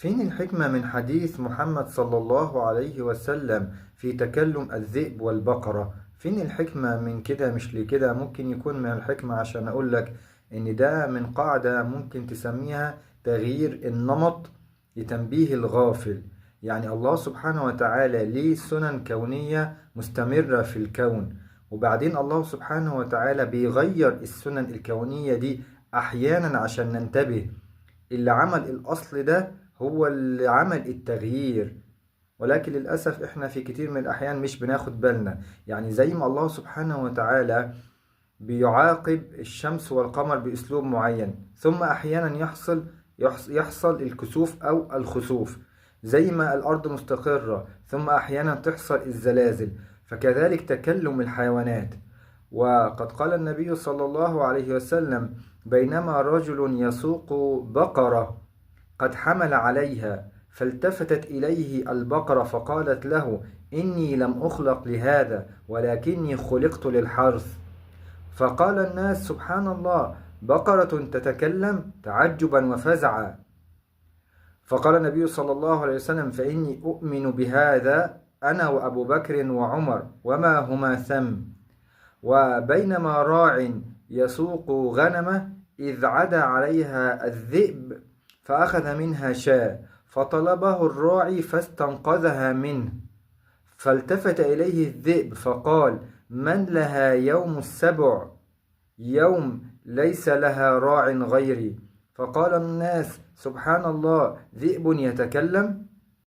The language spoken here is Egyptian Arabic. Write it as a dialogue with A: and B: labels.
A: فين الحكمة من حديث محمد صلى الله عليه وسلم في تكلم الذئب والبقرة؟ فين الحكمة من كده؟ مش لكده ممكن يكون من الحكمة عشان أقولك إن ده من قاعدة ممكن تسميها تغيير النمط لتنبيه الغافل. يعني الله سبحانه وتعالى ليه سنن كونية مستمرة في الكون، وبعدين الله سبحانه وتعالى بيغير السنن الكونية دي أحيانا عشان ننتبه. اللي عمل الأصل ده هو اللي عمل التغيير، ولكن للأسف إحنا في كتير من الأحيان مش بناخد بالنا. يعني زي ما الله سبحانه وتعالى بيعاقب الشمس والقمر بأسلوب معين، ثم أحيانا يحصل الكسوف أو الخسوف، زي ما الأرض مستقرة ثم أحيانا تحصل الزلازل، فكذلك تكلم الحيوانات. وقد قال النبي صلى الله عليه وسلم: بينما رجل يسوق بقرة قد حمل عليها، فالتفتت إليه البقرة فقالت له: إني لم أخلق لهذا ولكني خلقت للحرث. فقال الناس: سبحان الله، بقرة تتكلم، تعجبا وفزعا. فقال النبي صلى الله عليه وسلم: فإني أؤمن بهذا أنا وأبو بكر وعمر وما هما ثم. وبينما راع يسوق غنمه إذ عدا عليها الذئب فأخذ منها شاة، فطلبه الراعي فاستنقذها منه، فالتفت إليه الذئب فقال: من لها يوم السبع، يوم ليس لها راع غيري. فقال الناس: سبحان الله، ذئب يتكلم.